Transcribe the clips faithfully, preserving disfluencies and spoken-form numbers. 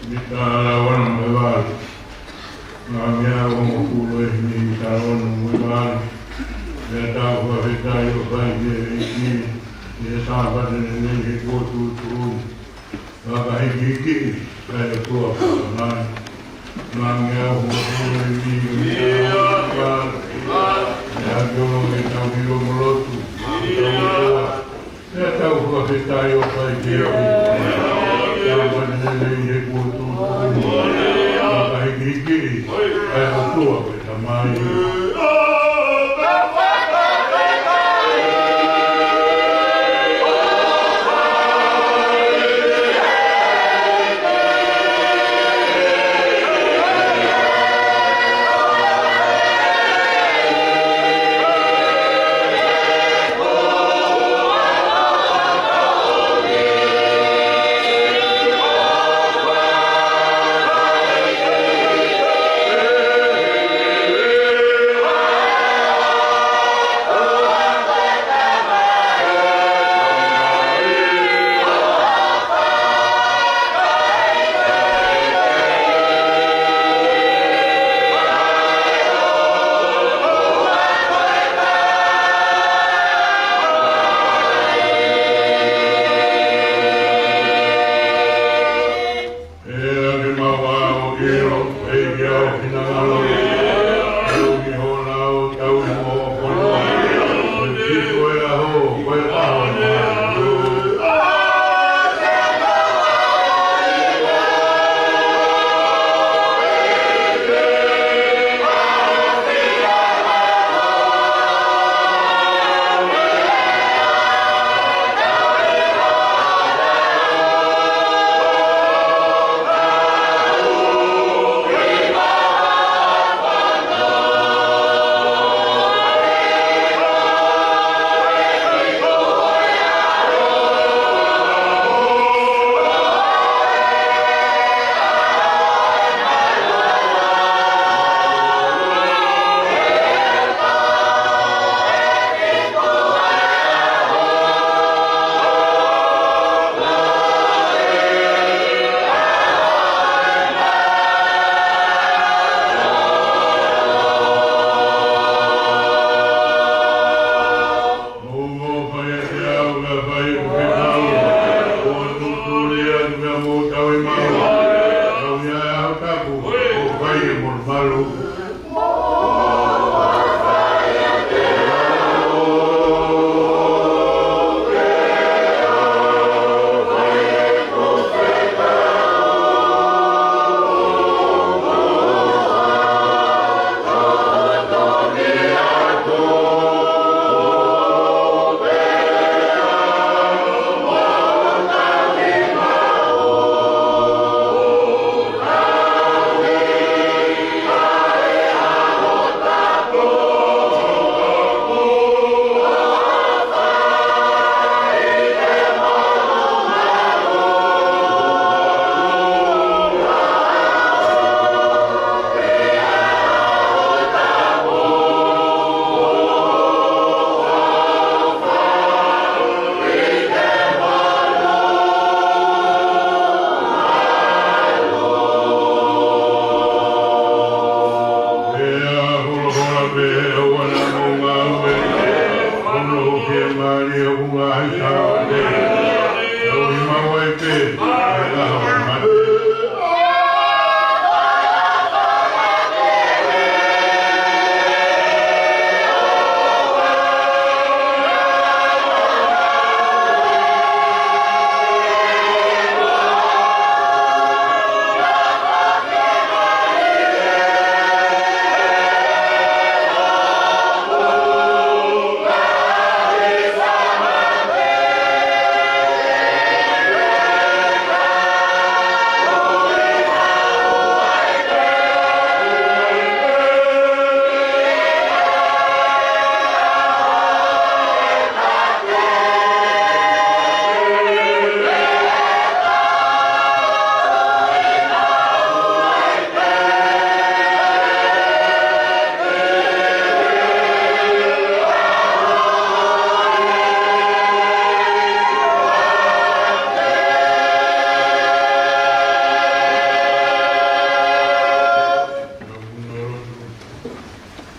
Mita ʻa e ua noa mo e valu. Ngaahi meʻa ʻoku hoko ʻi he mita ʻa e ua noa mo e valu. Pea tau fakafetaʻi ʻo fai ki he ʻEiki, ʻi he Sāpate ni he kuo tuʻutuʻuni. Fakahīkihikiʻi ʻa e ʻOtua ko e Tamai. Ngaahi meʻa ʻoku hoko ʻi he mita ʻa e ua noa mo e valu. Pea ʻoku ʻi ai ʻetau ʻilo mo lotu. Pea tau fakafetaʻi ʻo fai ki he ʻEiki. Sāpate ni he kuo tuʻutuʻuni. Fakahīkihikiʻi ʻa e ʻOtua ko e Tamai.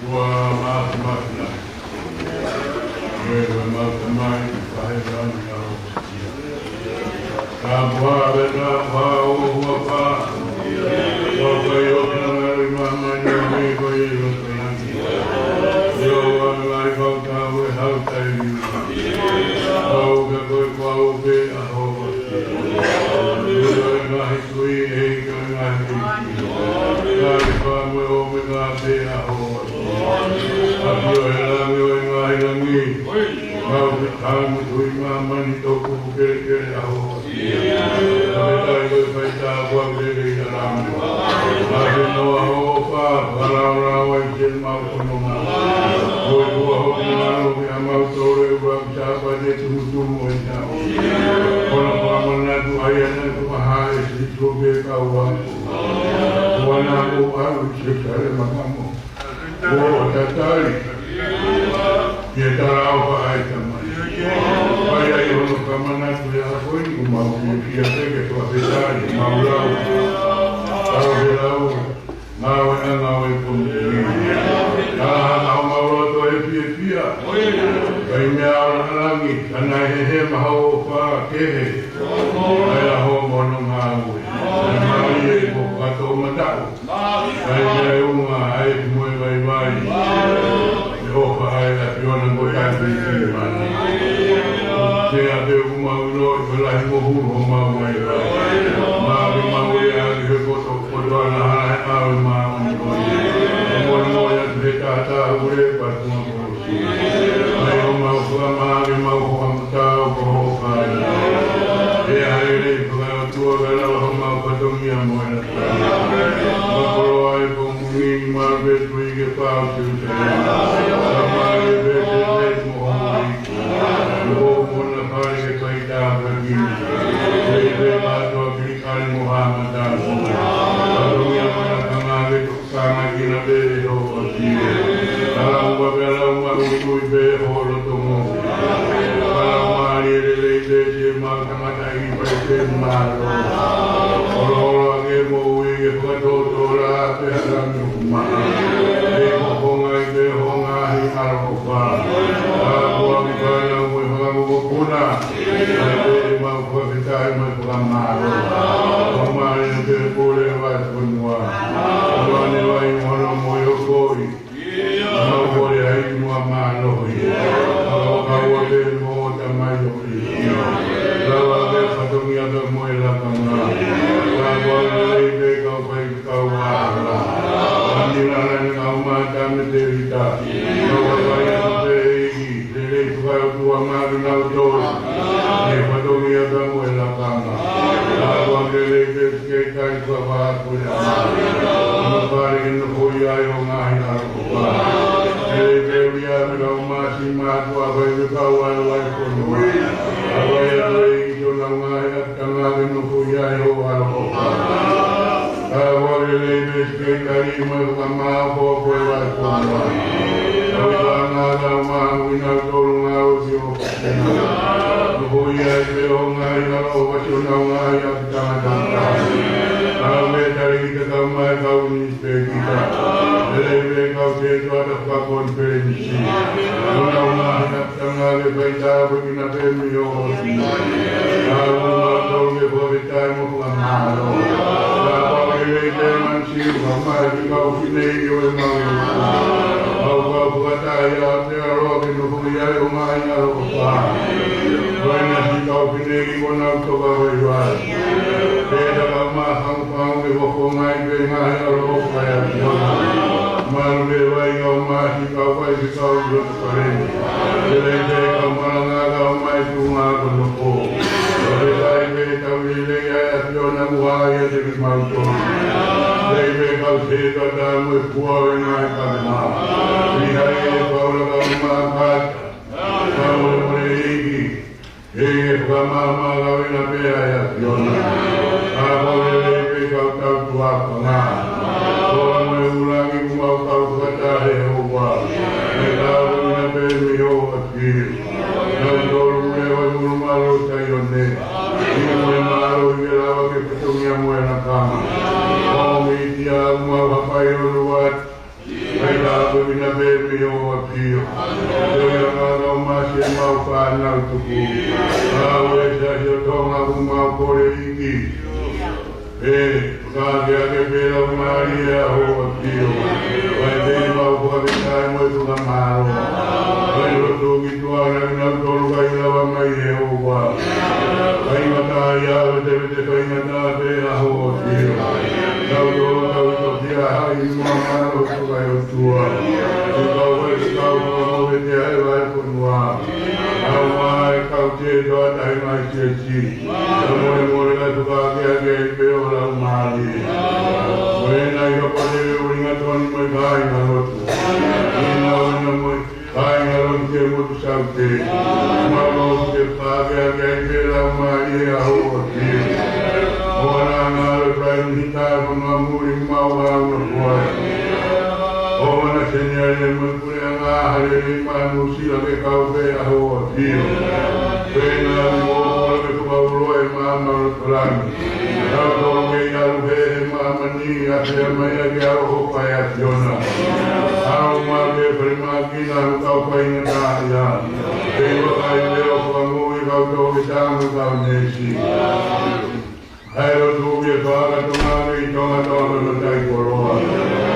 Ua mafimafi lahi. Ue ue mau tamai, kahe rani a o. Ka pua be ka pua o hua pa. Ua kai o ka ngai ma mai na me ko e lo pe langi. Io ua ngai kau ka ue hau tai ni. Kau ka koe kua o pe a ho. Io e ngaahi tui e ika ngaahi tui. Ngaahi pa mo e o me ngā pe a ho. ʻApio he langi ʻo e ngaahi langi. Mau ke tamu tui māmani tō kupu kelekele a ho. Ka me tai ko e fai tā kua kelekele i a langi. Ka ke noa ho pa, walaola o e te mau kono mau. Ko e kua ho ki ngalo ki a mau tō le ua ki tā pa te tumutumu o e tā. Kono pa manatu ai ana tu maha e si tu ke kau a. Ua na o au i te kare makamo. Kuo tatali. Ke tala o pa ai tamai. Pai ai hono kamana tu e a koi ku mau ke pia peke tua pe tali mau lau. Tau pe lau. Mau e anga o e komi. Tala ha mau mau loto e pia pia. Kai mea o la langi. Kana he he maha o pa ke he. Ai a ho mono mau e. Ai mau e ko kato matau. Kai mea e unga ai mo e vaivai. E ofa ai a piona mo tai pe ki mani. Te a pe uku mau ilo i ko lahi mo hulu ho mau vaivai. Mau i mau e a ki he koto koto ana ha e au mau ni koi. Mo e mo e a tu he tata ure pa tua mo. Mai o mau kua mare mau kua matau ko ho kai. E a e le kua tua kala ho mau katongia mo e. Makolo ai ko muni ma be tui ke pau te te. Ka mai e be te te mo ho mai. Ko mo na pare ke kai ta ka ki. Te te ma to ki kai mo ha ma ta. Ka to mi a ma na ka ma ke to ka ma ki na be ho ko ti. Ka la ua be la ua u tui be ho lo to mo. Ka la ua ni le le te te ma ka ma ta i be te ma lo. Olo olo a ke mo ui ke kua to to la pe ha ka mi. Ma. Pe ko ko ngai pe ho ngai alo ko pa. A ko a mi ka na mo e hanga mo ko puna. Ai pe ma ko a ki tai ma ko a ma lo. Ko ma e pe ko le wa ko nua. Ko ma ne wa i mo no mo yo koi. Ma ko le ai mo a ma lo i. Ka ko ka wa pe mo ta mai o. Lava ke fatongia ka mo e la ka ma. Ka ko le le pe ka fai Kau ala. Ani lala ni kau mata me te rita. Kau ala ia te iki. Te le tuka o tua mari nau to. Ne fatongia ka mo e la kama. Ka ua ke le te ke kai kua pa kule ama. Ano pare ke no hoi ai o ngahi alo ko pa. Te le te ria me kau masi ma tua pai me kau ala wai kono. Kau ala ia te iki to na ngahi a kanga ke no hoi ai o alo ko pa. Ka ua lelei me sike kali mo e whakamāʻopoʻopo e wai kono. Ka ua ngā lau mā ui nau tolu ngā o si o. Ko ia i pe o ngā i ngā o wati o nau ngā i a ki tangata. Ka me tari ki te kau mai kau ni pe ki ta. Lelei me kau te tua ta whakakon pe ni si. Ko nau ngā i a ki tangata le pai tā ko ki na pe mi o o si. Ka ua mā tolu ke kore fineʻeiki ʻo e malu. Mau kau fakataha ʻiate au ke nofo ai ʻo maʻu ʻa e ʻaloʻofa. Ko ʻena siʻi kau fineʻeiki kuo nau toka vaivai. Pea ka mau mafangufangu ke hoko mai pē ngaahi ʻaloʻofa ʻa e ʻAfiona. Malu leva ʻi he kau masi kau fai ke kau lotu paleni. Lelei pē kau malanga kau mai tuʻunga ko nofo. Lelei pē kau lelei ʻa e ʻAfiona ʻoku ʻiate kimautolu. Lelei pē kau sētuata mo e fua ʻo e ngaahi kavenga. Lihai e paula kau makata. Kau molemoleʻi. ʻE fakamāmā kau ʻena pē ʻa e ʻAfiona. Ka ko e lelei pē kau tau tuʻa fanga. Ko e moʻui ʻuluaki kuo mau kau fakataha ʻi he ʻOtua. ʻE kau ʻena pē mei ho ʻAfio. Kau tolu mei he ʻoe mulu mālō Saione. ʻI he moʻui mālō ʻi he lava ke fatongia mo e lakanga. Ko e meʻa ia kuo mau hapai ʻo lua. Kae tāpuekina pē mei ho ʻAfio. Ko e anga kau masi ʻemau fānau tupu. Kau e Siasi ʻo Tonga kuo mau kole ʻEiki. ʻE, fakaakeake pē Laumālie ʻa ho ʻAfio. Kae pē mau fakafetaʻi mo e fakamālō. Kae lotu ki tuʻa naʻa nau tolu kae lava mai ʻe he ʻOtua. Kae mataʻi ʻa e vetevete kae ngata pē ʻa ho ʻAfio. Kau tolu kau toki ʻa hai mua mano tukai o tua. Ke kau ai ke kau kau mo vete ai vai fonua. Kau mai kau te toa tai mai siasi. Kau mole mole ka tuka ke ake ai pē ʻo Laumālie. Ko ʻena ʻi ka pate ʻuhinga toni mo e kāinga lotu. ʻIna ʻuhinga mo e kāinga lotu ke motu saute. Mau mau ke pāke ake ai pē Laumālie ʻa ho ʻAfio. ʻO ana ngalo e Prime Minister ʻo e fonua muli mau ʻauna koe. ʻO ana seniale mo e puleʻanga hale lei manu sila ke kau pē ʻa ho ʻAfio. Pena i o ke fakaulo e māmā ʻo Tolani. Kau tolu ke i alu he he māmani a te mai ake ʻa ho pae ʻAfiona. Au ma ke fale ma kina ʻo kau painga tāia. Ke i wakai leo kua ngui kau tō ke tānga kau nesi. Hai o tū ke whaka Tonga ke i Tonga Tonga no tai koloa.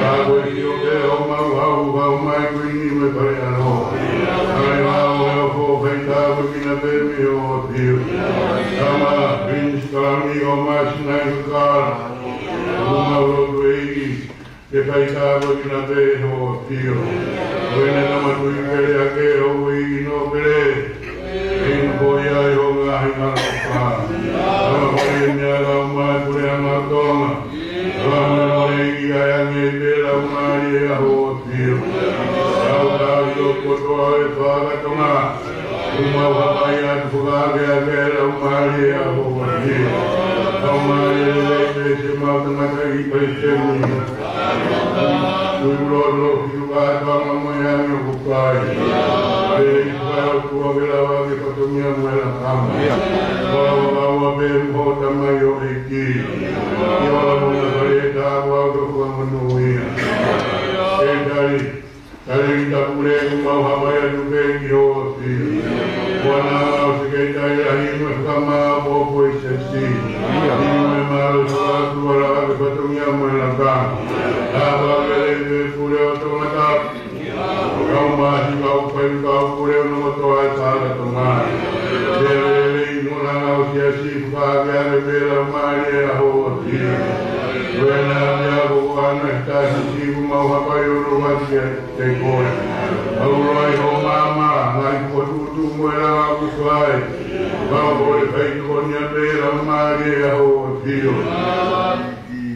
Ka koe ki o ke o mau hau hau mai kui ni me pare ano. Hai mau e o ko fai tāku kina pē mei ho ʻAfio. Kama Prince Kalani o Masinai Kakala. Ko mau lotu ʻEiki. Ke fai tāpuekina pē ho ʻAfio. Ko ʻena tama tui pele ake ho ui no pele. ʻEiki ko ia ʻi ho ngaahi ʻaloʻofa. Tama pele mea kau mai puleʻanga Tonga. Tama pele ʻEiki ʻa e ange pē Laumālie ʻa ho ʻAfio. Kau tau i o kotoa e whaka Tonga. Kuo mau hapai atu fakaakeake Laumālie ʻa ho ʻAfio. Laumālie lelei pē se mau tangata i pai semi. Tui lolo, hiu kātoanga mo e ange ʻoku fai. Pele i fai o tua ke lava ke fatongia mo e lakanga. Kau ʻaua pē mo ho tamai ʻo ʻEiki. Ia ʻola mo na kare tāua ke fakamonuia. Ke tali. Tali i ta pule kuo mau hapai atu pē ki ho ʻAfio. Kuo na mau siketai ahi mo e fakamāʻopoʻopo ʻi siasi. ʻI mo e mālō ʻi fakaʻotua lava ke fatongia mo e lakanga. Tāpuaki lelei pē pule ʻo Tongatapu. Kau masi kau fai kau pule ʻo nongo toa e faka Tonga. Lelei no na mau siasi fakaakeake pē Laumālie ʻa ho ʻAfio. Ko ʻena pea ko ana tasi siʻi kuo mau hapai ʻo lua siasi. Te koe. Au loa ʻi ho māmā, ngaahi kuo tutu mo e langa kuo fai. Mau kole fai tukonia pē Laumālie ʻa ho ʻAfio.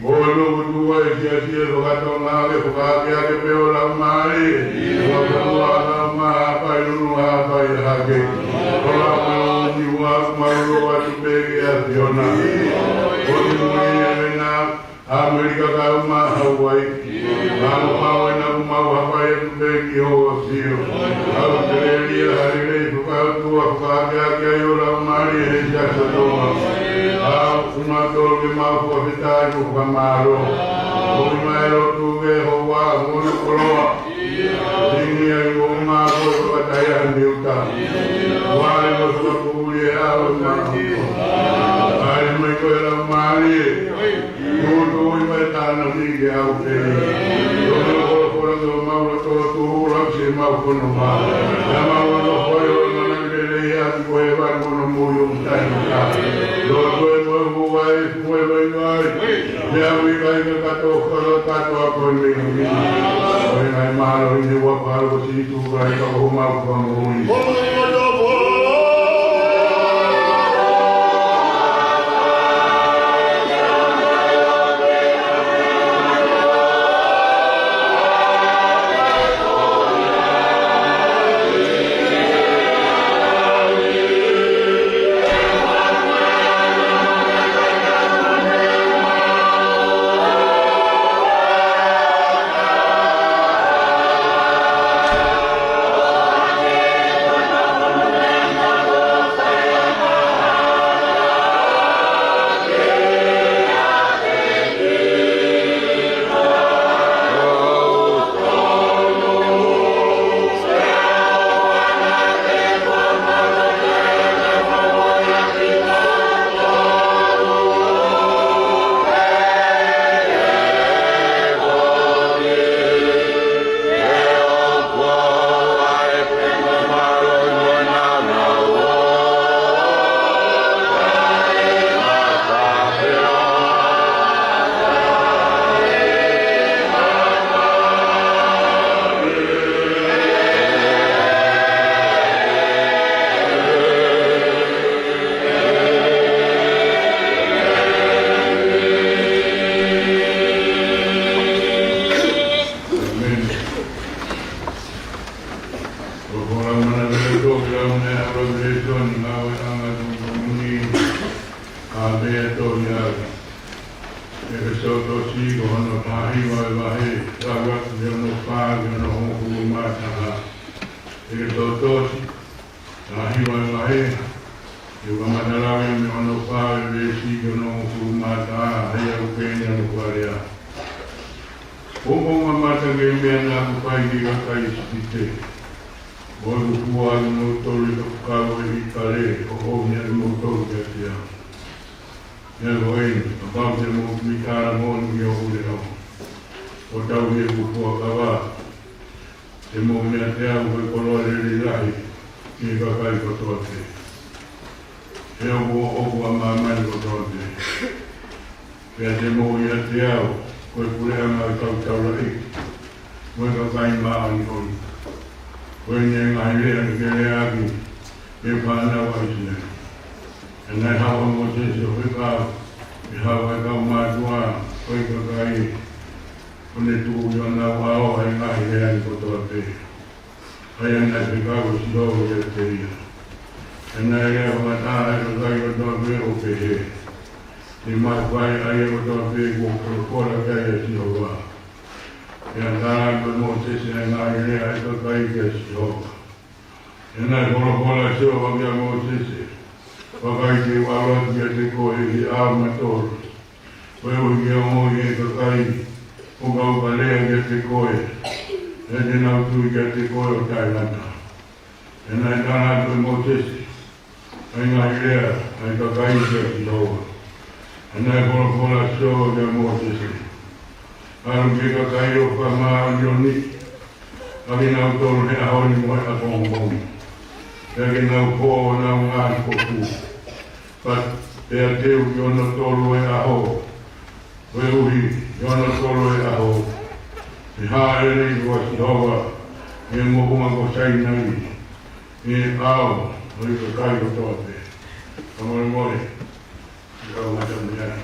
Ko e lotu ʻa e siasi ʻa e faka Tonga ke fakaakeake pē ʻo Laumālie. Ko e fonua ʻa e maha pai nunu ha pai hake. Ko la mau ni ua mau loa atu pē ke ʻAfiona. Ko ni mui e mena ʻAmelika kau ma Hawaii. Mau mau ʻena kuo mau hapai atu pē ki ho ʻAfio. ʻAutelēlia, Halelei, Fukaʻotua, Fakaakeake ʻa e Laumālie he siasi ʻo Tonga. ʻAu kuo mau tolu ke mau fakafetaʻi mo fakamālō. Ko e mai lotu ke hoa mo e koloa. Ingi ai mo ngā ko e whakataia ni uta. Wale mo whakapūli e au e mā. Ai mai ko e Laumālie. Tutu i mai tāna ni ke au pē. Ke mau kono ma. Ia mau ono koe o mana lele ia ki koe wan kono mo yo mutai mutai. Lo koe mo mo ai koe mai mai. Ia ui kai ka kato kalo kato a koe me no mi. Koe ngai malo i ne wa palo ko si tu kai ka ko mau ka mo i. ʻOku lau mana vele tō ki lau ne ʻalu vele tō ni ngāue anga tō tō muni. ʻA pea tō ia. ʻEfesō tō sī ko hono taha hiva e vahe, lau atu ki hono fā ki hono hongofulu mā taha. ʻEfesō tō sī, taha hiva e vahe, ʻe uka mata lau ia mei hono fā e veesi ki hono hongofulu mā taha, ʻa ia ʻoku pehē ni hono fakalea. Ko hoʻomou mamata ki he meʻa naʻa ku fai ki he kakai ʻIsipite, ʻo ʻeku fua ʻa kimoutolu ʻi he fakakau ʻo e ʻīkale, ʻo ʻomi ʻa kimoutolu kiate au. Pea ko eni, kapau te mou tui tala moʻoni ki hoku leʻo, ʻo tauhi ʻeku fuakava, te mou ʻiate au ko e koloa lelei lahi ki he kakai kotoa pē, he ʻoku ʻoʻoku ʻa māmani kotoa pē. Pea te mou ʻiate au ko e puleʻanga ʻo e kau taulaʻeiki mo e kakai māʻoniʻoni. Ko eni ʻa e ngaahi lea te ke leaʻaki ki he fānau ʻa ʻIsileli. Pea naʻe haʻu ʻa Mōsese ʻo fekau ki he hau ʻa e kau mātuʻa ʻo e kakai, ʻo ne tuku ki honau ʻao ʻa e ngaahi lea ni kotoa pē. ʻA ia naʻe fekau ʻe Sihova kiate ia. Pea naʻe lea fakataha ʻa e kakai kotoa pē ʻo pehē, Te mau fai ʻa ia kotoa pē kuo folofola ki ai ʻa Sihova. Pea tala atu ʻe Mōsese ʻa e ngaahi lea ʻa e kakai kia Sihova. Pea naʻe folofola ʻa Sihova kia Mōsese, Vakai, te u ʻalu atu kiate koe ʻi he ʻao matolu, koeʻuhi ke ongoʻi ʻe he kakai kuo u lea kiate koe, pea te nau tui kiate koe ʻo taʻengata. Pea naʻe tala atu ʻe Mōsese ʻa e ngaahi lea ʻa e kakai kia Sihova. Pea naʻe folofola ʻa Sihova kia Mōsese, ʻAlu ki he kakai ʻo fakamāʻoniʻoniʻi ʻa kinautolu he ʻaho ni mo he ʻapongipongi, pea ke nau fō honau ngaahi foku, pea, pea teu ki hono tolu e ʻaho, koeʻuhi ki hono tolu e ʻaho ʻe hāʻele ʻa Sihova ki he moʻunga ko Sainai, ʻi he ʻao ʻo e kakai kotoa pē. Fakamolemole. Kau ngata mea.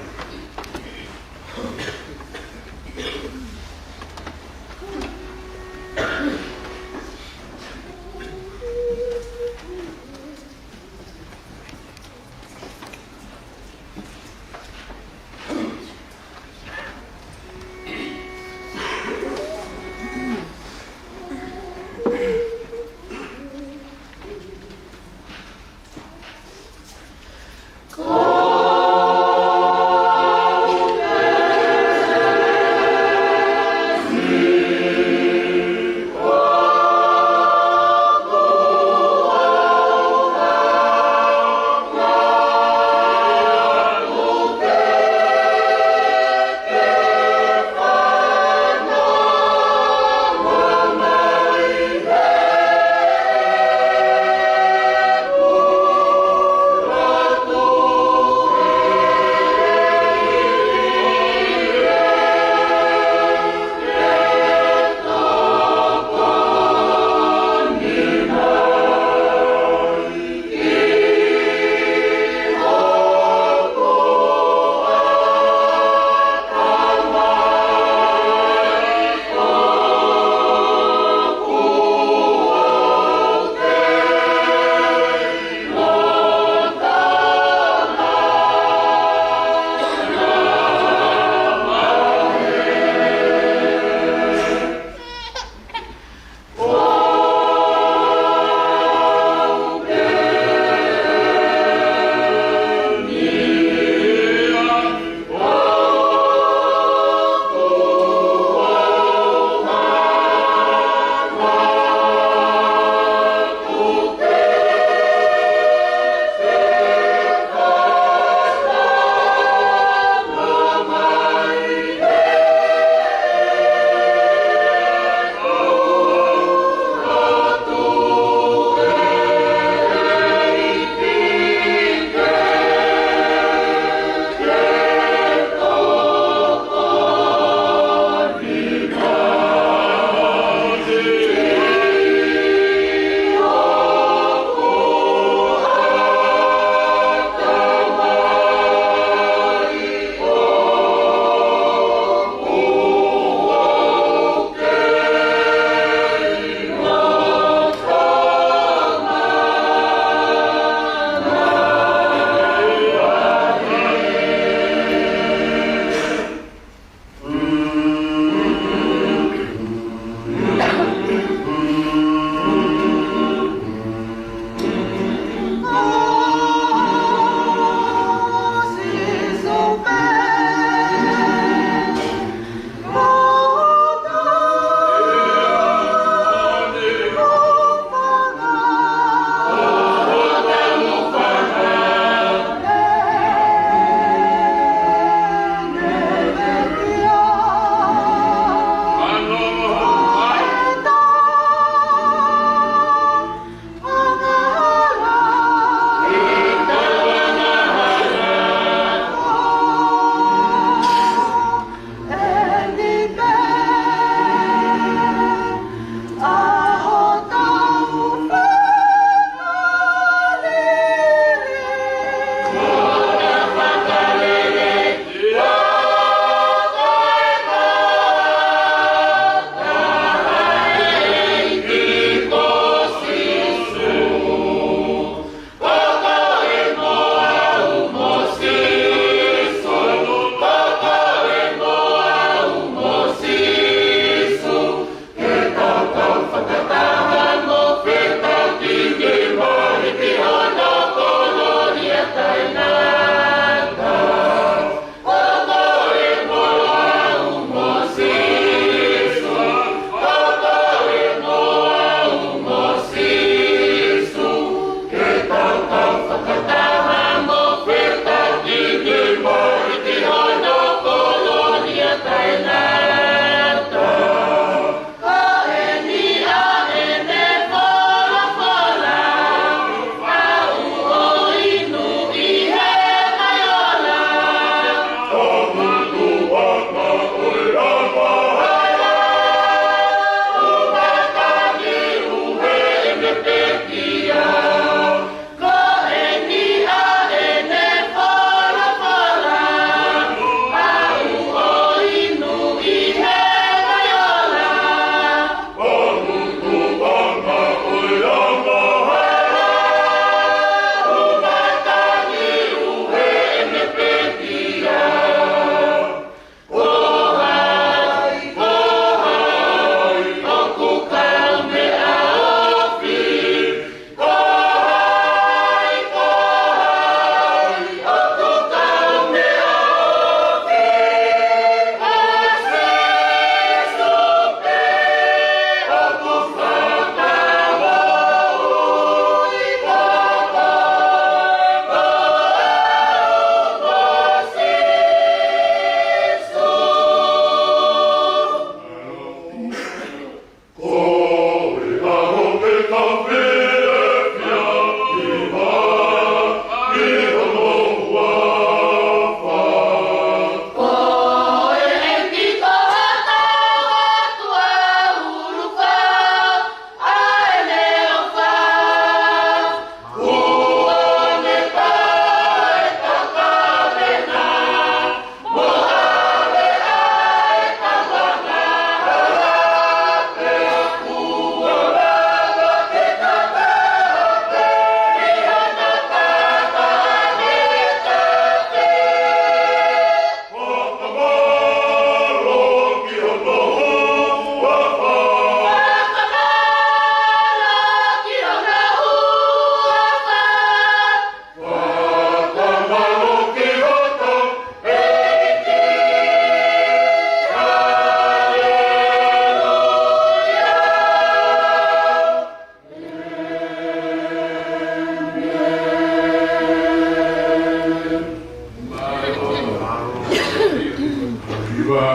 Hiva,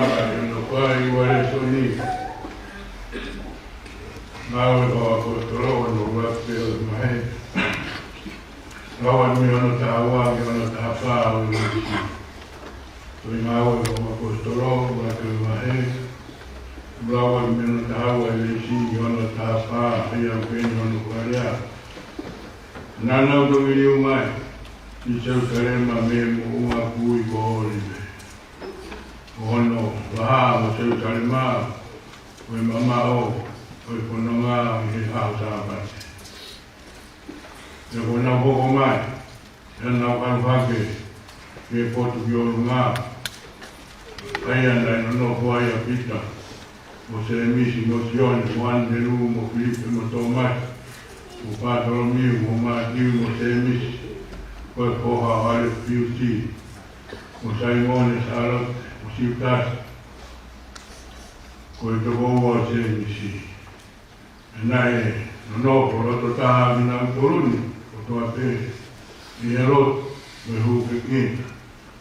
ngaahi ono fai ua lēsoni. Ngāue ʻa e Kau ʻAposetolo, ono ua pē ʻo e vahe. Lau atu mei he ono taha ua ki he ono taha fā ʻo e lēsoni. Ko e Ngāue ʻa e Kau ʻAposetolo, ua pē ʻo e vahe. Lau atu mei he ono taha ua ʻo e lēsoni ki he ono taha fā, ʻa ia ʻoku pehē ni hono fakalea. Naʻa nau toki liliu mai ʻi Selusalema mei he moʻunga kui ko ʻŌlive, ʻo hono vaha mo Selusalema ko e mamaʻo ʻo e fononga ʻi he ʻaho Sāpate. Pea kuo nau hoko mai, pea nau ʻalu hake ki he potu ki ʻolunga, ʻa ia naʻe nonofo ai ʻa Pita, mo Sēmisi, mo Sione, mo ʻAnelū, mo Filipe, mo Tōmasi, mo Pātolomiu, mo Mātiu, mo Sēmisi ko e foha ʻo ʻAlefiusi, mo Saimone Sālote, mo Siutasi ko e tokoua ʻo Sēmisi. Pea naʻe nonofo loto taha ʻa kinautolu ni kotoa pē ʻi he lotu mo e hūfekina,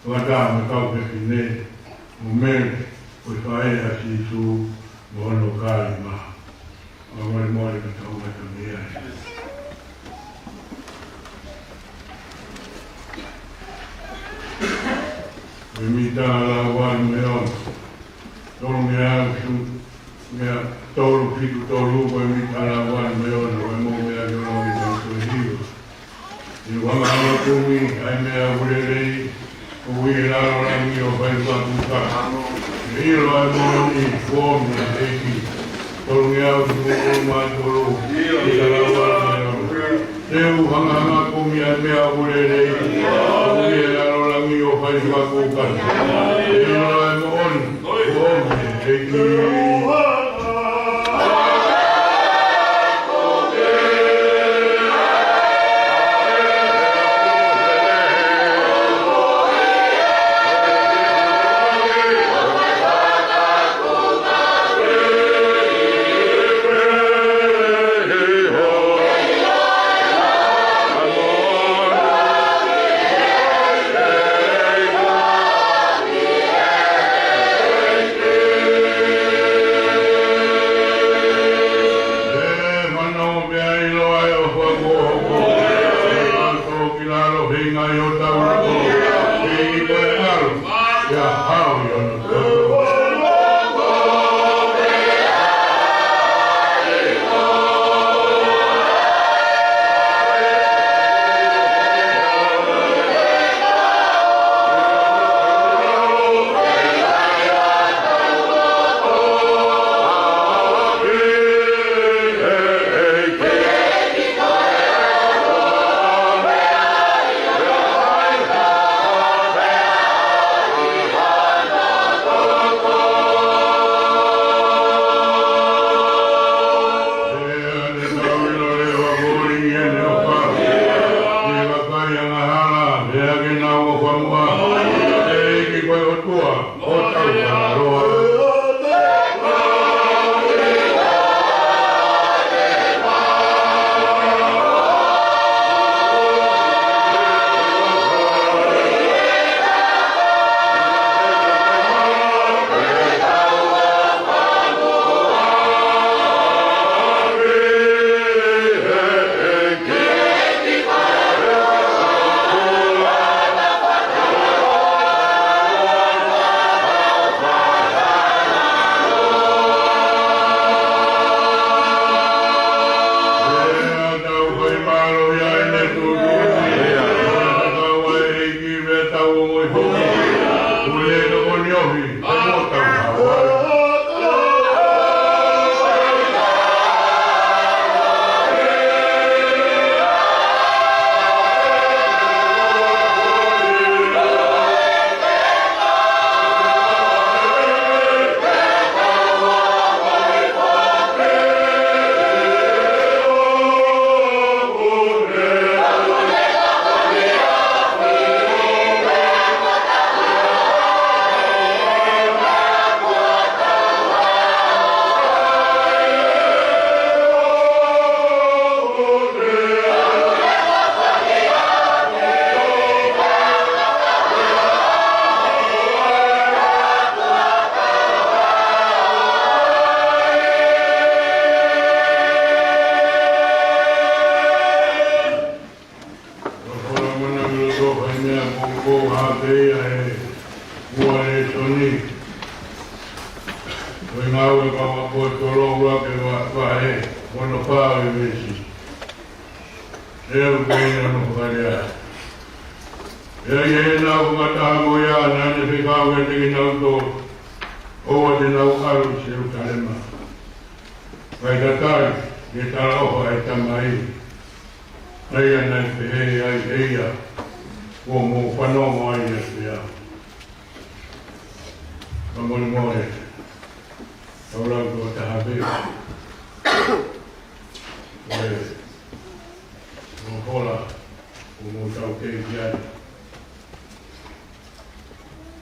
fakataha mo e kau fefine, mo Mele ko e faʻē ʻa Sīsū, mo hono kāinga. Fakamolemole ka tau ō atu mei ai. Ko e mita lau valu mei he ono. Tolu mei he ono, mei he tolu fitu tolu, ko e mita lau valu mei he ono, ko e mou mei he ono, mei he ono, mei he ono. ʻI he ʻuhinga ʻa e kumi ʻa e meʻa ʻoku lelei, ʻoku ʻi he lalo langi ʻo fai fakakūkā. ʻE ʻilo ʻa e moʻoni kuo ʻomi ʻe he ʻEiki. Tolungeau sefulu mā tolu, mita lau valu mei he ono. Te u hangahanga kumi ʻa e meʻa ʻoku lelei, ʻoku ʻi he lalo langi ʻo fai fakakūkā. ʻE ʻilo ʻa e moʻoni kuo ʻomi ʻe he ʻEiki. ʻOku hā pē ia he ua lēsoni ʻo e Ngāue ʻa e Kau ʻAposetolo, ua ke ua, vahe ono pea ʻi he veesi ʻe ua pea ʻi he ono fakalea. Pea ʻi heʻenau fakataha mo ia, naʻa ne fekau kiate kinautolu, ʻoua te nau ʻalu ki Selusalema, kae tatali ki he talaʻofa ʻa e Tamai, ʻa ia naʻe pehē ai ʻe ia, kuo mou fanongo ai ʻiate au. Ka moni mo e, tau lau toko taha pē. ʻE, mo hola, ʻo mou tau kei ki ai.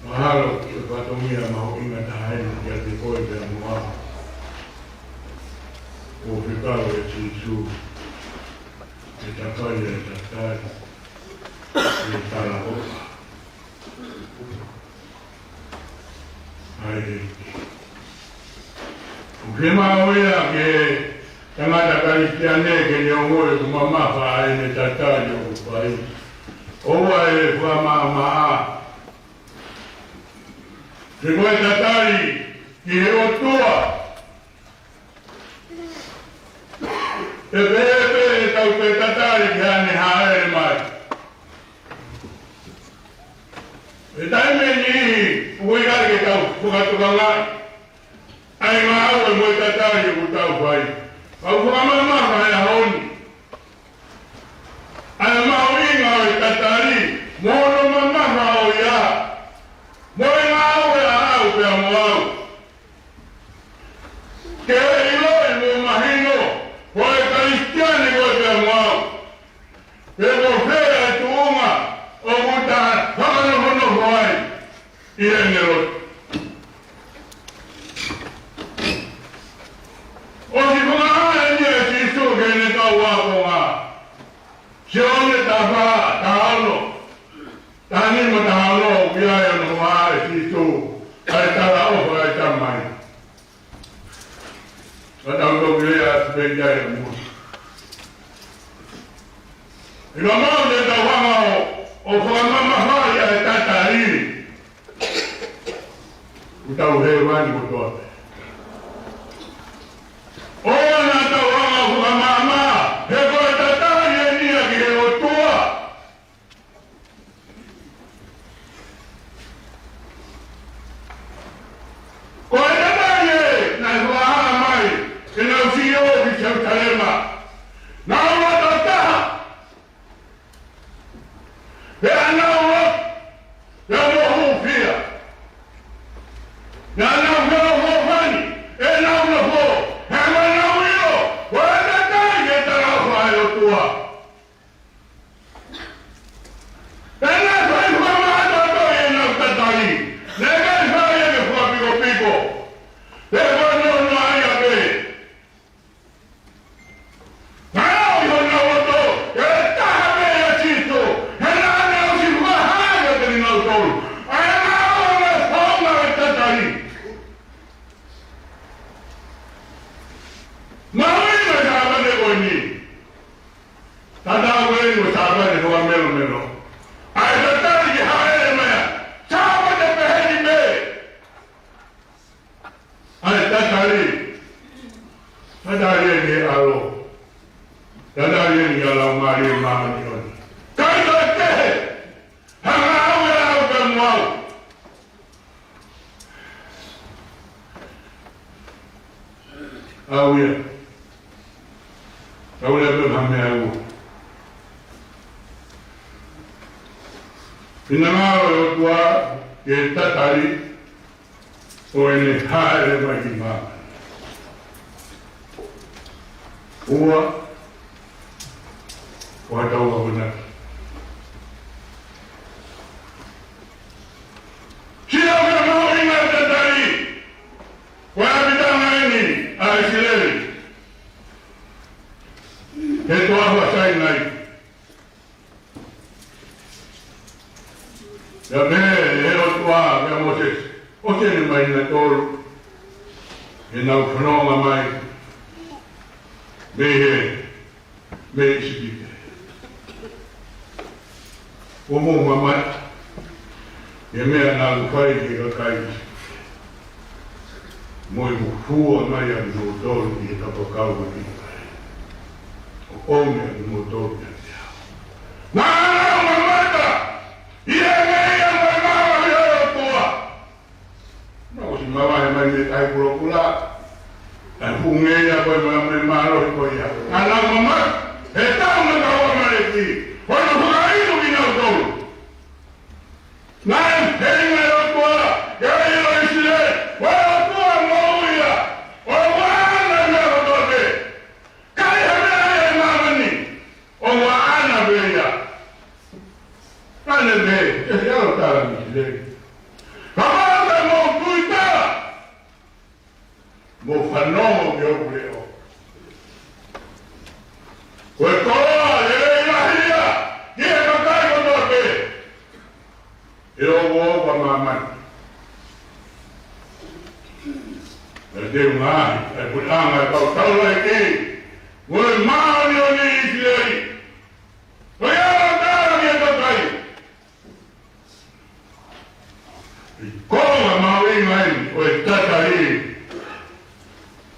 Mahalo ko e fatongia mahuʻinga taha eni kiate koe pea mo au. ʻO fekau ʻe Sīsū ke tafai ʻa e tatali, ʻi he talaʻofa ʻa e ʻEiki. ʻOku fiemaʻu ia ki he tangata Kalisitiane ke ne ongoʻi ʻoku mamafa ʻene tatali ʻoku fai. ʻOua ʻe fakamaʻamaʻa. He ko e tatali ki he ʻOtua, ʻe pehē pē ʻetau toe tatali ki haʻane hāʻele mai. ʻI he taimi ʻe niʻihi, ʻoku ʻikai ke tau fakatokangaʻi ʻa e ngāue mo e tatali ʻoku tau fai. Ka ʻoku fakamamafa he ʻaho ni ʻa e mahuʻinga ʻo e tatali, mo hono mamafa ʻo ia, mo e ngāue ʻaʻau pea mo au. Ke ʻiloʻi mo mahino, ko e Kalisitiane koe pea mo au, pe ko fē ʻa e tuʻunga ʻoku ta fakanofonofo ai ʻi heʻene lotu. ʻOsi fakahā eni ʻe Sīsū ki heʻene kau ākonga. Sione taha fā, taha ono, taha nima, taha ono, ʻoku ʻi ai hono fakahā ʻe Sīsū ʻa e talaʻofa ʻa e Tamai. Ka tau toki lea atu pē ki ai ʻamui. ʻIkai ke mau te tau hanga ʻo, ʻo fakamamafaʻi ʻa e tatali, ʻoku tau hēvani kotoa pē. ʻOua naʻa tau hanga ʻo fakamamaʻa, he ko e tatali eni ia ki he ʻOtua. Ko e tatali ē naʻe fakahā mai ke nau siʻi ō ki Selusalema. Nau loto taha. Pea nau lotu, pea mo hūfia. Naʻa nau feʻofoʻofani ʻenau nofo, he naʻa nau ʻilo ko e tatali ki he talaʻofa ʻa e ʻOtua. Pea naʻe fai fakamātoato ʻenau tatali. Naʻe ʻikai fai ia ke fakapikopiko pe ko e nonoʻa ia pē. Naʻe ʻi honau loto ʻe taha pē ʻia Sīsū, he naʻa ne ʻosi fakahā kiate kinautolu ʻa e ngāue mo e founga ʻo e tatali. Mahuʻinga e Sāpate ko eni. Tatau ko eni mo e Sāpate fakamelomelo. ʻA e tatali ki he hāʻele mai, Sāpate peheni pē. ʻA e tatali. Tatali eni ki he ʻAlo. Tatali eni ki he Laumālie Māʻoniʻoni. ʻIkai toe kehe ha ngāue ʻaʻau pea mo au. ʻAu ia. Tau lea pē ha meʻa ua. Finangalo e ʻOtua ke tatali ʻo ʻene hāʻele mai ki māmani. Ua, ʻo tau akonaki. Sio ki he mahuʻinga e tatali, ko e ʻapitanga eni ʻa ʻIsileli he toafa Sainai. Pea pehē ʻe he ʻOtua kia Mōsese, ʻosi eni mai na tolu ʻenau fononga mai mei he, mei ʻIsipite. Kuo mou mamaʻo, ʻI he meʻa naʻa ku fai ki he kakai, mo e hūfua mai ʻa kimoutolu ʻi he kapakau ʻa e ʻIsileli, ʻo ʻomi ʻa kimoutolu kiate au. Naʻa nau mamata ʻi he ngeia mo e mālohi ʻo e ʻOtua. Naʻa ku ʻosi mavahe mai mei he Tahi Kulokula, ʻa e fuʻu ngeia ko ē mo e mālohi ko ia. Naʻa nau mamata he tau naʻa tau ʻAmaleki, ʻo nau fakainu kinautolu. Naʻe feinga e ʻOtua ke ʻilo ʻe ʻIsileli ko e ʻOtua moʻui ia, ʻo ʻoange e meʻa kotoa pē. ʻIkai ha meʻa ia ʻi māmani ʻoku ʻaʻana pē ia. Naʻa ne pehē, ʻe ʻikai ke u tala kia ʻIsileli. Kapau te mou tui tala, mou fanongo ki hoku leʻo. Ko e koloa lelei lahi ia ki he kakai kotoa pē ʻi he oʻopa ʻo māmani. Naʻe teunga ai ʻa e puleʻanga ʻo e kau taulaʻeiki mo e māʻoniʻoni ʻi ʻIsileli. Ko ia naʻa ku tala ki he kakai, ʻi he konga mahuʻinga ʻeni ʻo e tatali,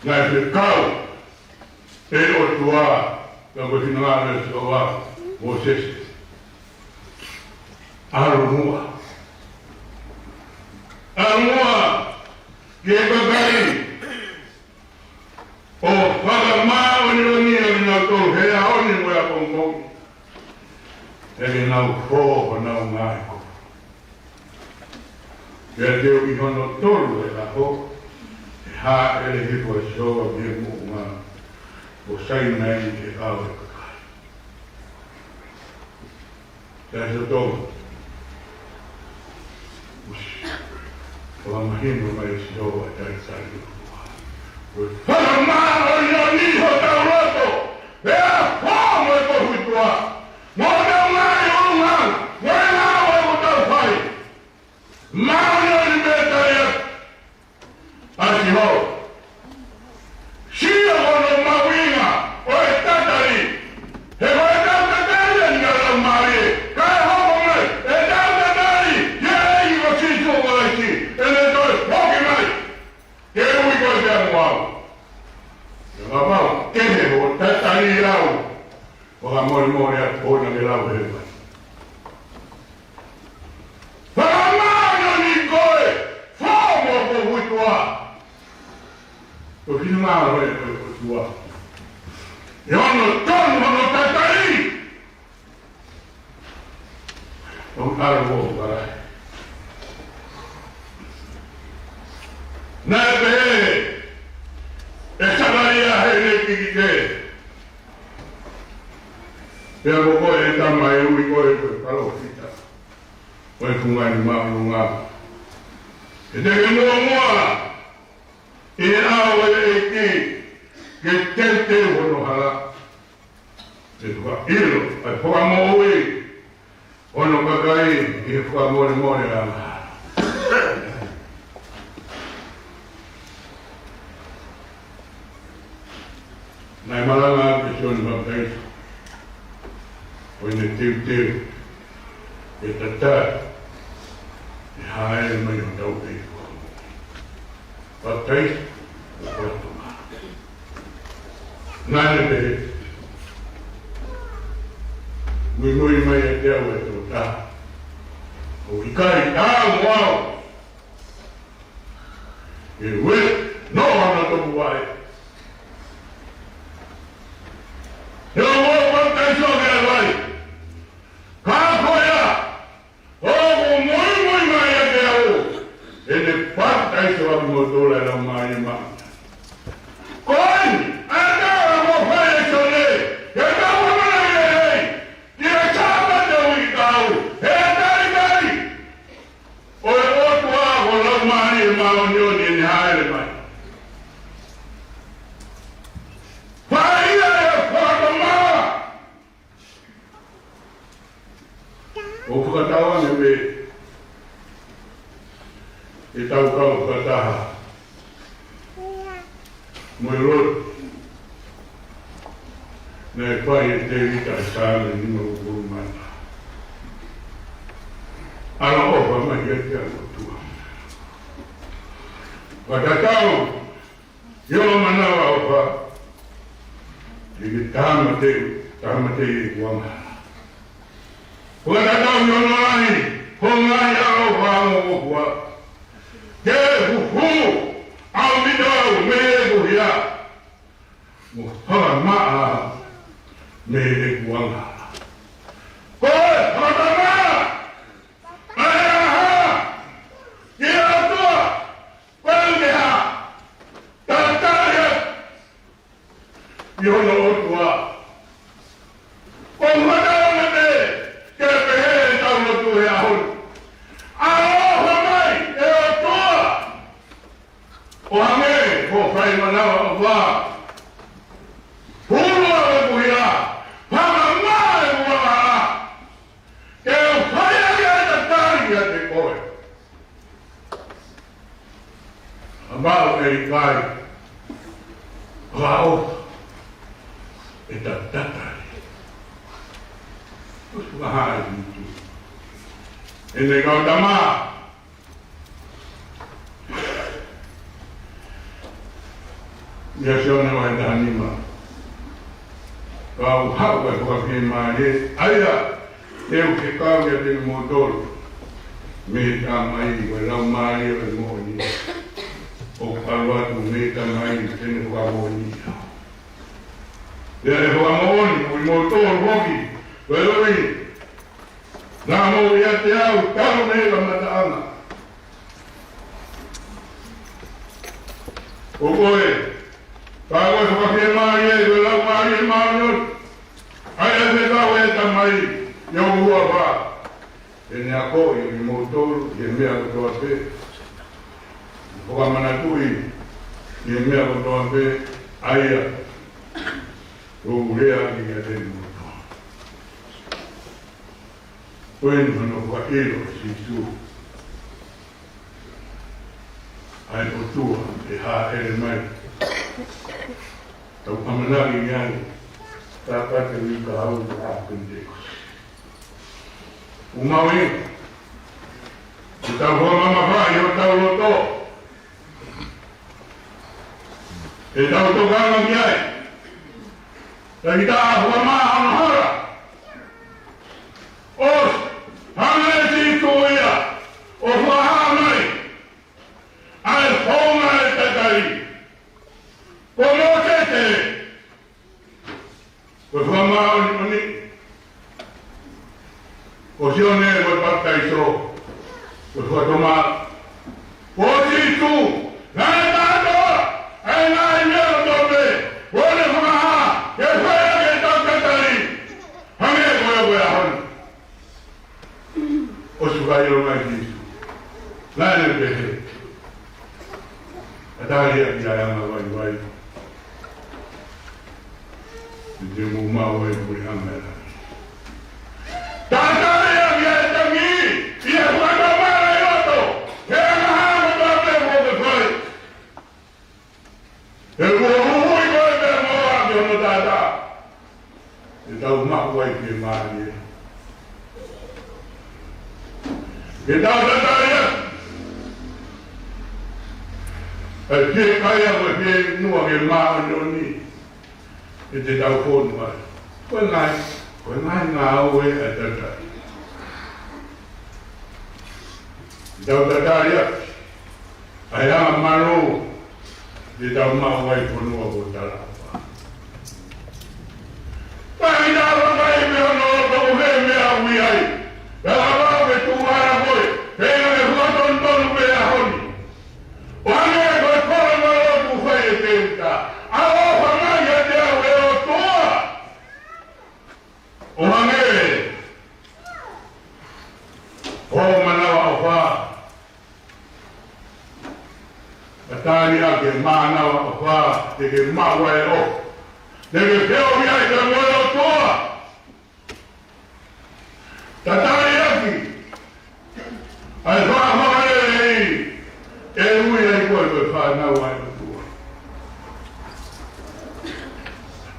naʻe fekau ʻe he ʻOtua, ka ko e finangalo ʻo Sihova, Mōsese: ʻAlu muʻa. ʻAlu muʻa ki he kakai ʻo fakamāʻoniʻoniʻi ʻa kinautolu he ʻaho ni mo e ʻapongipongi, he ʻikai ke nau fō honau ngaahi kofu. Pea te u ʻi hono tolu ʻo e ʻaho, ʻe hāʻele hifo ʻa Sihova mei he moʻunga ʻo Sainai ki he ʻao ʻo e kakai. Taitai Tonga. ʻOsi fakamahino mai ʻe Sihova ʻa e talitali ʻo e ʻOtua. Ko e fakamāʻoniʻoniʻi hotau loto, pea fō mo e kofu ʻi tuʻa, mo hotau ngaahi ʻulungaanga, mo e ngāue ʻoku tau fai. Māʻoniʻoni pē tali atu ʻa Sihova. Sio ki hono mahuʻinga ʻo e tatali. He ko ʻetau tatali ʻeni, kau laumālie, kae hoko mai ʻetau tatali ki he ʻEiki ko Sīsū Kalaisi, ʻene toe foki mai ke ui koe pea mo au. Pea kapau ʻoku kehe hoʻo tatali ʻi he lau fakamolemole atu, ʻoua naʻa ke lau hēvani. Fakamāʻoniʻoniʻi koe, fō mo e kofu ʻi tuʻa. Ko e finangalo ʻo e ʻOtua, ʻi hono tonu hono tatali, ʻo ʻalu ʻo fakaʻaho. Naʻe pehē ʻe Sakalaia heʻene kikite: Pea ko koe, ʻe tama, ʻe ui koe ko e palōfita ʻo e Fungani Māʻolunga. He te ke muʻomuʻa ʻi he ʻao ʻo e ʻEiki ke teuteu hono hala, ke fakaʻilo ʻa e fakamoʻui ʻo hono kakai ʻi he fakamolemole angahala. Naʻe malanga ʻa Sione Papitaiso ko ʻene teuteu ke tatali ʻe hāʻele mai hotau ʻEiki. Papitaiso ʻo e Tohi Tapu. Naʻa ne pehē: Muimui mai ʻiate au, ʻe tokotaha ʻoku ʻikai taau mo au, ke ueʻi hono topuvaʻe, he ʻoku ou papitaiso ʻaki ʻa e vai. Ka ko ia ʻoku muimui mai ʻiate au, ʻe ne papitaiso ʻaki kimoutolu ʻa e Laumālie Māʻoniʻoni. Ko eni, ʻa e tala kuo fai ʻe Sione, ke tau ʻamanaki lelei ki he Sāpate uike kahaʻu, he talitali ʻo e ʻOtua ko e Laumālie Māʻoniʻoni ʻene hāʻele mai. Fai ia ʻi he fakatomala. ʻOku fakatauange pē ʻetau kau fakataha mo e lotu naʻe fai ʻe Tēvita ʻi he Saame nimangofulu mā taha: ʻAloʻofa mai ʻiate au ʻOtua. Fakatatau ʻi hoʻo manavaʻofa ki he tāmateʻi, tāmateʻi ʻeku angahala. Fakatatau ʻi hono lahi hoʻo ngaahi ʻaloʻofa mo e ʻofa, ke fufū ʻaupito au mei heʻeku hia, mo fakamaʻa mei heʻeku angahala. Ko e fakamaʻa ʻa e angahala ki he ʻOtua, ko e ʻuhinga ke hā? Tatali ʻi hono ʻOtua. Ko e fakatātā pē ke pehē ʻetau lotu he ʻaho ni. ʻAloʻofa mai ʻe ʻOtua, ʻo hangē ko e fai manavaʻofa. Hulu ʻeku hia, fakamaʻa ʻeku angahala, ke u fai ʻaki ʻa e tatali kiate koe. Kapau ʻe ʻikai, fakaʻofa ʻetau tatali. ʻOsi fakahā ʻe Sīsū ʻene kau tama. ʻIa Sione vahe taha nima. Ka u haʻu ʻa e fakafiemālie, ʻa ia te u fekau ʻiate kimoutolu mei he Tamai, ko e Laumālie ʻo e moʻoni, ʻoku ʻalu atu mei he Tamai, te ne fakamoʻoniʻi au. Pea ʻe fakamoʻoni mo kimoutolu foki, koeʻuhi naʻa mou ʻiate au talu mei he kamataʻanga. Ko koe, ka ko e fakafiemālie, ko e Laumālie Māʻoniʻoni, ʻa ia ʻe fekau ʻe he Tamai ʻi hoku huafa, te ne akoʻi kimoutolu ʻi he meʻa kotoa pē, fakamanatuʻi ʻi he meʻa kotoa pē ʻa ia kuo u lea ʻaki kiate kimoutolu. Ko eni hono fakaʻilo ʻe Sīsū ʻa e ʻOtua ʻe hāʻele mai. Tau ʻamanaki ki ai, Sāpate uike kahaʻu ʻo e ʻaho Penitekosi. ʻOku mau ʻi ai ʻetau fakamamafaʻi ʻo ʻetau loto, ʻetau tokanga ki ai. Ka ʻi he taʻu ʻe ua mā ono hala, ʻosi hanga ʻe Sīsū ia ʻo fakahā mai ʻa e founga ʻo e tatali. Ko Mōsese, ko e fakamāʻoniʻoni. Ko Sione, ko e papitaiso, ko e fakatomala. Ko Sīsū, naʻe kātoa ʻa e ngaahi meʻa kotoa pē kuo ne fakahā ke fai ʻaki ʻetau tatali. Hangē ko ia ko e ʻaho ni. ʻOsi fakaʻilo mai Sīsū. Naʻa ne pehē, tatali ʻaki ʻa e anga vaivai, te mou maʻu ai e puleʻanga ʻo e langi. Tatali ʻaki ʻa e tangi, ʻi he fakatomala ʻi loto, he anga hā kotoa pē kuo ke fai. He kuo huhuʻi koe pea mo au ki hono taʻataʻa. Te tau maʻu ai fiemālie. Ke tau tatali ʻaki ʻa e fiekaia mo e fieinua ke māʻoniʻoni. Ke te tau fonu ai. Ko e ngaahi, ko e ngaahi ngāue ʻa e tatali. Tau tatali ʻaki ʻa e anga malō, te tau maʻu ai e fonua kuo talaʻofa. Ka ʻi he taʻu ʻe fā ʻi he meʻa ʻo e loto, ko e hā e meʻa ʻoku ʻi ai? Pea kapau ʻe tuʻu hala koe, pea ʻe fakatonutonu pē ʻa e ʻaho ni. ʻO hangē ko e koloa malō kuo fai ʻe Tēvita. ʻAloʻofa mai ʻiate au ʻe ʻOtua, ʻo hangē ko hoʻo manavaʻofa. Tatali ʻaki e manavaʻofa, te ke maʻu ai e ʻofa. Te ke feohi ai pea mo e ʻOtua. Tatali ʻaki ʻa e faʻa fakalelei, ʻe ui ai koe ko e fānau ʻa e ʻOtua.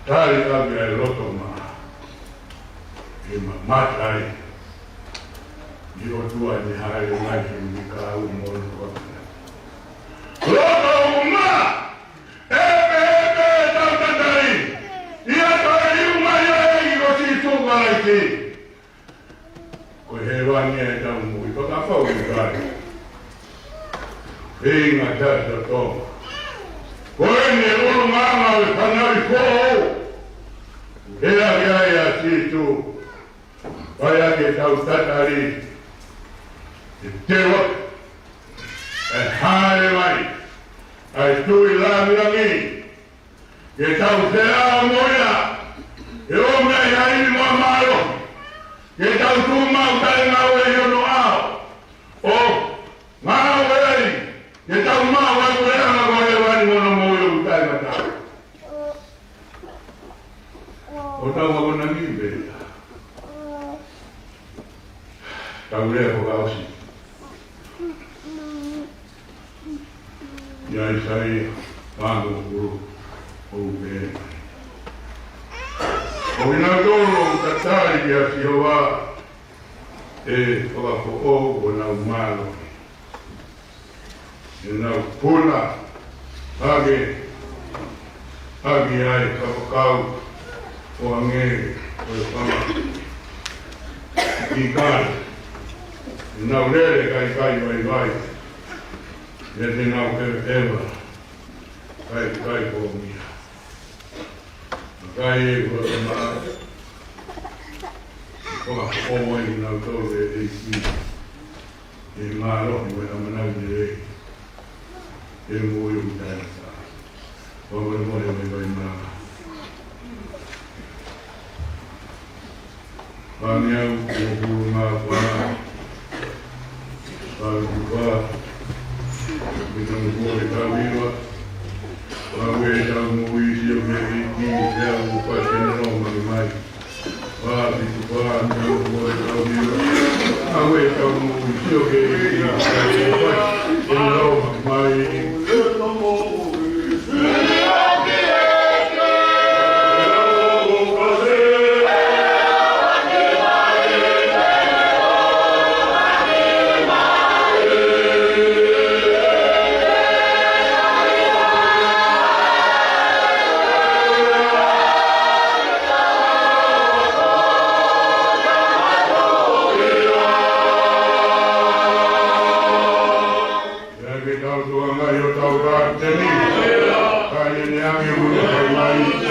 Tatali ʻaki ʻa e loto maʻa, ʻe mamata ai ʻi ʻOtua ni hale mai he mikau mo le kona. Loto uma! ʻEpe, ʻepe, tau tatali! ʻIa toe liu mai ʻa e ʻEiki ko Sīsū Kalaisi. Ko e hēvani ʻetau moʻui, fakafou ʻi kai. Feinga taʻetotongi. Ko eni e ʻulungaanga ʻo e fanauʻi foʻou. Hea ki ai ʻa Sīsū. Fai ʻaki ʻetau tatali. ʻE teu ʻa e hale mai ʻa e Tuʻi Langilangi. Ke tau feʻao mo ia, ke ʻomi ai ha ivi mo e mālohi, ke tau tuʻu maʻu taʻengāue ʻi hono ʻao, ʻo ngāue ai, ke tau maʻu ai ʻa e anga ko e hēvani mo hono moʻui ʻoku taʻengata. ʻO tau akonaki pē ia. Tau lea fakaʻosi. ʻIa ʻAisea, fāngofulu, ʻoku pehē mai. Ko kinautolu ʻoku tatali kia Sihova, ʻe fakafoʻou honau mālohi. ʻE nau puna hake, hake ai kapakau ʻo hangē ko e fanga ʻīkale. ʻE nau lele kae ʻikai vaivai. ʻE te nau ʻeveʻeva kae ʻikai pōmia. Ka ʻi he ʻuluaki mā, fakafoʻou ai kinautolu ʻe he ʻEiki. ʻI he mālohi mo e ʻamanaki lelei. ʻE moʻui ʻoku taʻengata. Fakamolemole mai mai mā. Fāngeau, ʻo pulu mā fā. Fāngeau, fā. Mita mo pulu e tau hiva. Fāngeau, tau moʻui sio ki he ʻEiki, pea u pasi ne lo mai mai. Ke tau tuʻu ange ʻi hotau kapiteni. Kae ʻi ai e ʻuhinga mai.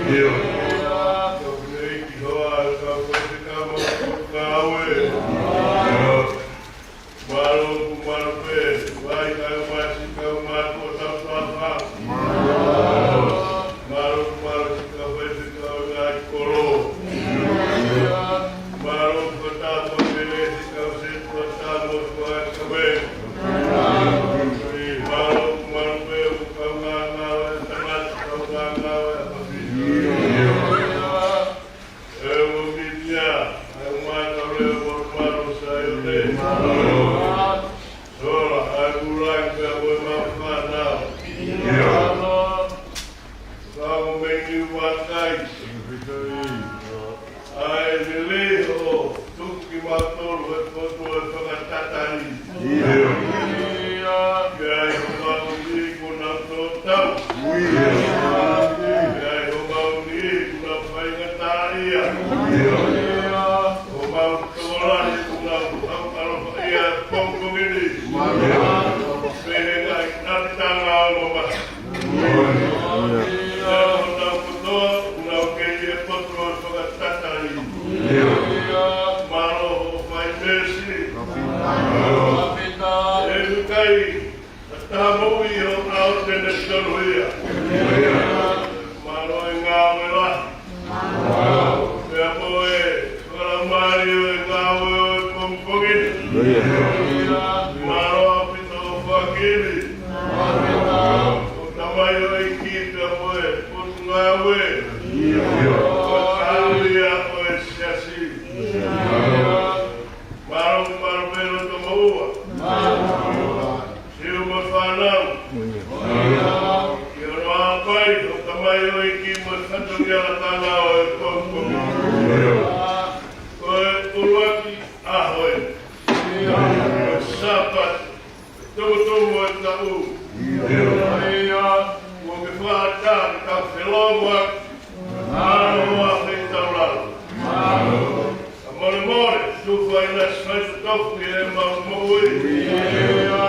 ʻIo. Kau fineʻeiki hoa, kau faifekau mo e potungāue. ʻIo. Mālō ʻoku mālō pē, Vaikau mo e siʻi kau mātuʻa taufafa. Mālō ʻoku mālō siʻi kau faifekau ngaahi kolo. Mālō ʻoku fakatapu pē siʻi kau setuata mo e kau kaveinga. Mālō ʻoku mālō pē ʻoku kau ngāngāue ʻa e tangata, kau ngāngāue ʻa e fafine. ʻE mo mītia, ʻa e ʻū mātuʻa leʻo mo e mālō Saione. Sola, ʻa e ʻū langi pea mo e mau fānau. Kau mei Niuvakai. ʻA e liliho, tuku kimautolu he potu ʻo e fakatataʻi. ʻIo. Pea ʻi homau niʻihi kuo nau tō tau. ʻIo. Pea ʻi homau niʻihi kuo nau faingataʻaʻia. ʻIo. Homau tokolahi kuo nau ʻaloʻalofaʻia he pongipongi ni. ʻIo. Pehē ngaahi ʻapitanga ʻo e mamahi. ʻIo. Pea ʻoku nau kotoa, ʻoku nau kei ʻi he potu ʻo e fakatataʻi. ʻIo. Mālō hoʻo fai meesi. ʻE ʻikai ha taha moʻui ʻi ho ʻao te ne tonu ia. Mālō e ngāue lahi. Pea mo e fakalaumālie ʻo e ngāue ʻo e pongipongi ni. Mālō ʻaupito hoʻo fakakili ʻo e tamaioʻeiki pea mo e potungāue. Ko e kāulia ʻo e siasi. Mālō, mālō pē loto moʻua. Siʻi mo e fānau. ʻI hono ʻapaʻapa ʻo e tamaioʻeiki mo e fatongia lakanga ʻo e pongipongi. Ko e ʻuluaki ʻaho eni ʻo e Sāpate tumutumu ʻo e taʻu. ʻIo. Kuo ke fakaʻatā ke tau felōngoaki. Mālō ʻa e feitaulalo. Mālō. Kae molemole, tufa ʻi he siʻi faitotofu ʻi heʻemau moʻui. ʻIo.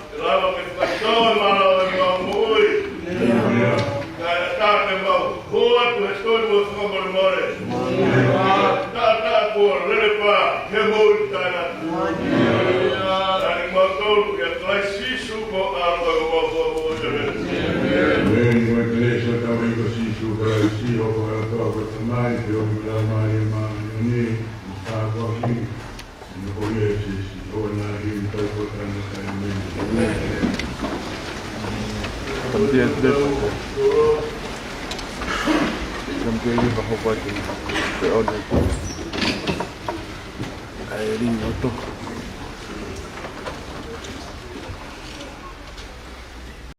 Ke lava ke fakatō e mālō ʻo ʻemau moʻui. ʻIo. Kae ʻatā ke mau hū atu he tui mo e fakamolemole. ʻIo. Taʻataʻa kuo lele pā he moʻui taʻengata. ʻIo. Tali kimautolu kia Kalaisi Sīsū ko e ʻAlo ʻo e ʻOtua. ʻĒmeni. Ko e kelesi ʻa hotau ʻEiki ko Sīsū Kalaisi, ʻofa ʻa e ʻOtua ko e Tamai, feohi mo e Laumālie Māʻoniʻoni, ʻi he tāpuaki ʻo e ʻEiki ko Sīsū, ʻo na hi tai ko tana tai meni. Come here, this. Come here, you can hold back in the audience. I really want to.